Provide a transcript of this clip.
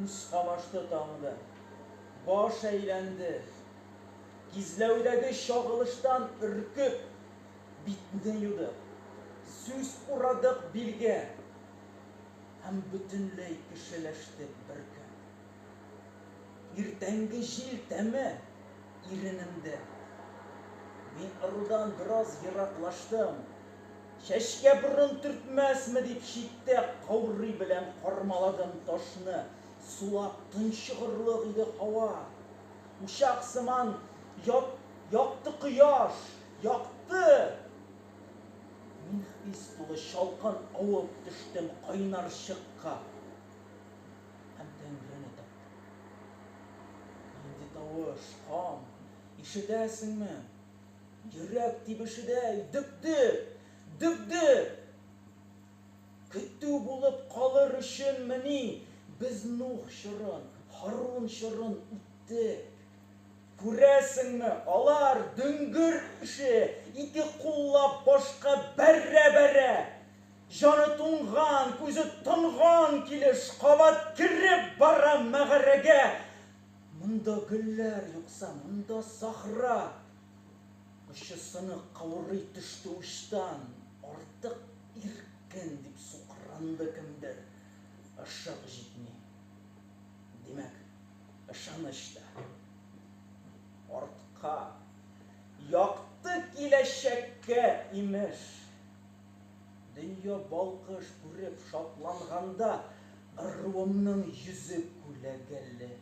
Күз камашты таңда. Баш әйләнде. Кизләүдәге чагылыштан өркеп, битне юдык. Сүз урадык билгә. Һәм бөтенләй кешеләштек беркөн. Иртәнге җил тәме иренемдә. Мин ырудан бераз ераклаштым. Чәчкә борын төртмәсме дип читтә каурый белән кармаладым ташны. Сулап тончыгырлык иде һава. Учак сыман якты кояш, якты! Мин хис тулы чалкан авып төштем кайнар чыкка һәм Тәңрене таптым. Нинди тавыш, кам, ишетәсеңме? Йөрәк тибешедәй дөп-дөп, дөп-дөп! Көтү булып калыр өченмени без Нух чорын, Һарун чорын үттек? Күрәсеңме, алар, дөңгер ише, ике куллап башка бәрә-бәрә, җаны туңган, күзе тонган килеш кабат кереп бара мәгарәгә. Монда гөлләр юкса, монда сахра. Очы сынык каурый төште учтан, артык иркен, дип сукранды кемдер. Ышык җитми. Димәк, ышаныч та. Артка, якты киләчәккә, имеш. Дөнья балкыш күреп шатланганда, ыруымның йөзе күләгәле.